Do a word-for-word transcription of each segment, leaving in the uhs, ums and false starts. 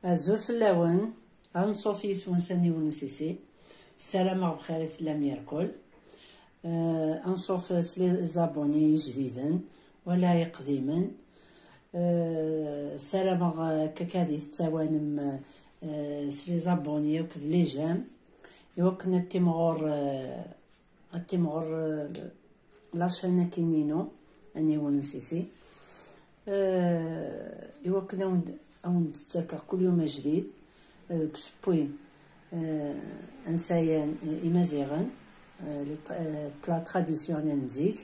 Azul fell-awen. Anṣuf yis-wen s aniwel n Sisi. Ssarameɣ bxir i tellam yerkul. Eh, anṣuf s les abonnés ijdiden wala iqdimen. Eh, ssarameɣ, eh, akka ad tettawanem, eh, s les abonnés akked les j'aime, iwakken ad timɣur, eh, ad timɣur, eh, la chaîne akkin-inu, aniwel n Sisi. Eh, iwakken ad wen-d, ad wen-d-ttakeɣ kul yum ajdid, eh, deg usewwi, eh, ansayan, eh, imaziɣen, eh, les tra-, eh, plats traditionnels n zik,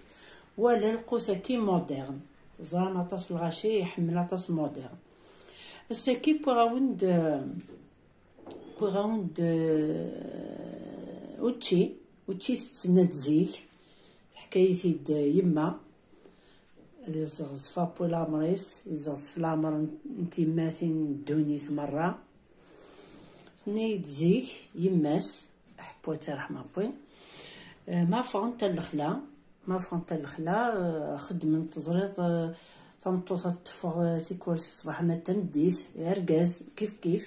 wala lqut-agi moderne. Teẓram aṭas n lɣaci iḥemmel aṭas moderne. Ass-agi wwiɣ-awen-d, eh, wwiɣ-awen-d, eh, učči, učči tetten-d zik, teḥka-yi-t-id yemma, ad iẓẓeɣzef apwi lamer-is, iẓẓeɣzef lamer n, n tiyemmatin n ddunit merra. Tenna-yi-d zik yemma-s, ḥeppwat irḥem apwi, eh, ma ffɣent ar lexla, Ma ffɣent ar lexla, eh, xeddment, teẓriḍ, eh, tameṭṭut ad teffeɣ, eh, tikwal si ṣṣbeḥ ma d tameddit, argaz kif kif.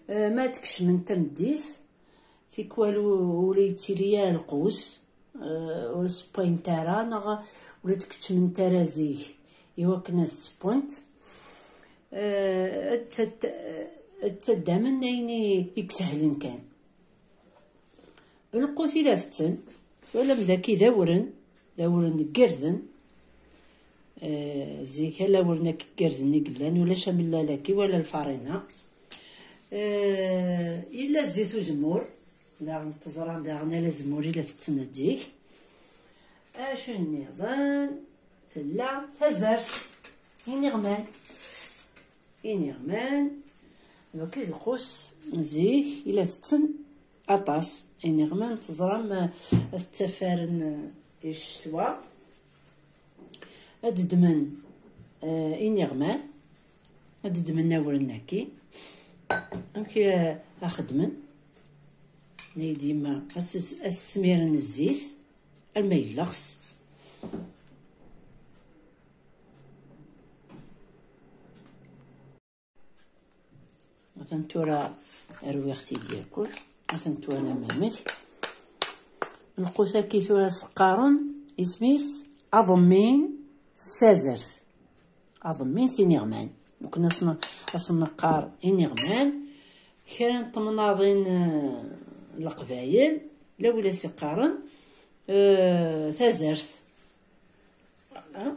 Eh, ma ad kecmen tameddit, tikwal u-, ur la yettili ara lqut, eh, ur sewwayent ara, neɣ ur la d-keččment ara zik iwakken ad sewwent. Eh, ad tt-, ad ttaddamen ayen i, i isehlen kan. Lqut i la tetten, twalam daki d awren, d awren n yirden. Eh, zik, ala awren akk n yirden i yellan, ulac amellal akki, wala lfarina. Eh, yella zzit uzemmur, daɣen teẓram daɣen ala azemmur i la tetten zik. Acu nniḍen? Tella tazart, iniɣman. Iniɣman, d lqus n zik i la tetten aṭas. Iniɣman, teẓram, eh, ad ttafaren, eh, i ccetwa. Ad ddmen, eh, iniɣman, ad ddmen awren-agi. Amek, eh, a xeddmen? Nna-yi-d yemma, ad s-, ad s-smiren zzit, alma yelleɣs. Atan tura rwiɣ-t-id irkul. Atan twalam amek. Lqut-agi tura s-qqaren isem-is aḍemmin s tazart. Aḍemmin s iniɣman. Nekkni as-n-, as-neqqar iniɣman. Kra n temnaḍin, eh, n Leqbayel, la wila s-iqqaren, eh, tazart. Ah,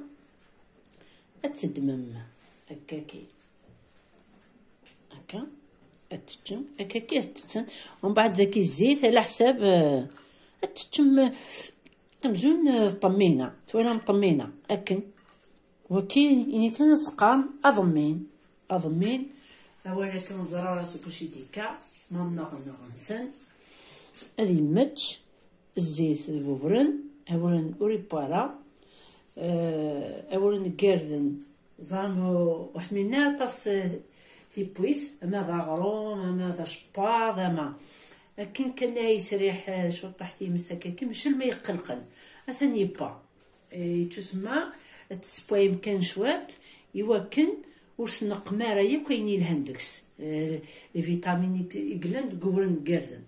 ad teddmem akkaki. Akka. Ad teččem. Akkaki ad tetten. Umbeɛd daki zzit, ala ḥsab, eh, ad teččem, eh, amzun, eh, ṭṭemmina. Twalam ṭṭemmina. Akken. Waki, ini kan as-qqaren aḍemmin. Aḍemmin, awal akken ẓriɣ seg wacu i d-yekka, ma nneɣ neɣ nsen. Ad yemmečč, zzit d wewren, awren ur yewwi ara, eh, awren n yirden, ẓran ur, ur ḥmilen ara aṭas, eh, tiwwit, ama d aɣrum, ama d acebbaḍ, ama akken kan ay yesriḥ, eh, cuṭṭaḥ times akka, kan mačči alma yeqqelqen, atan yewwa. Eh, yettusemma ad tessewwayem kan cwiṭ, iwakken ur tneqqem ara yakk ayen yelhan deg-s, eh, les vitamines i, i yellan deg uwren n yirden.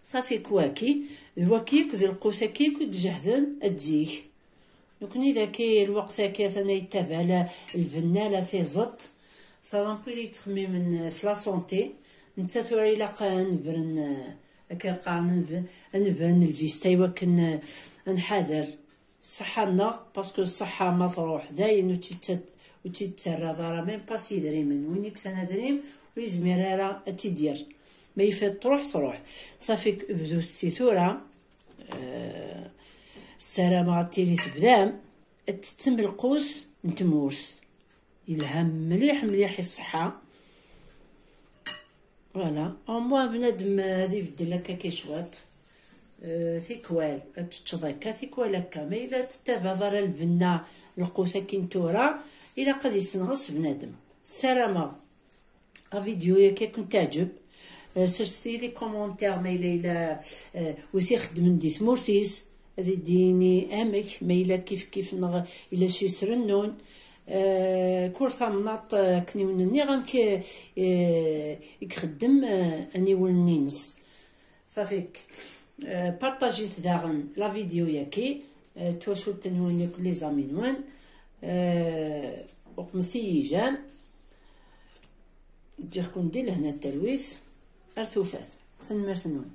Ṣafi, kwaki, d waki akk d lqut-agi akk i ijehden ad zik. Nekkni daki, lweqt-agi atan ay tabala, lbenna la tiẓeṭ. Salampi la yettxemmimen, eh, f la santé. Netta tura ilaq ad nebren, eh, akka qqaren, ad neb-, ad nebren lvista iwakken, eh, ad nḥader ṣṣeḥḥa-nneɣ, parce que ṣṣeḥḥa ma truḥ, dayen ur tt-, ur tt-tettarraḍ ara, même pas s yidrimen. Win yekksen adrim, ur yezmir ara ad tt-id-yerr. Ma yeffiḍ truḥ, truḥ. Ṣafi, bdut si tura. Euh, ssarameɣ ad tili tebdam, ad tettem lqut n tmurt. Yelha mliḥ, mliḥ i ṣṣeḥḥa. Voilà. Au moins, bnadem ad ibeddel akka kan cwiṭ. Euh, tikwal ad teččeḍ akka, tikwal akka. Ma yella tettabaḍ ara lbenna, lqut akin tura, ilaq ad yessenɣes bnadem. Ssarameɣ avidyu-yagi ad kent-teɛǧeb. Euh, serset-iyi les commentaires ma yella, yella, euh, wi t-ixeddmen di tmurt-is, ad d-yini amek, ma yella kif kif neɣ yella s yesrennun. Eh, kul tamnaḍt, eh, akken i wen-nniɣ amek, eh, i ixeddem, eh, aniwel-nni-ines. Safik, eh, partajit daɣen la vidéo-yaki, eh, twacult-nwen yakk, les amis-nwen, eh, uqmet-iyi j'aime. Ǧǧiɣ-ken di lehna d talwit. Ar tufat. Tanemmirt-nwen.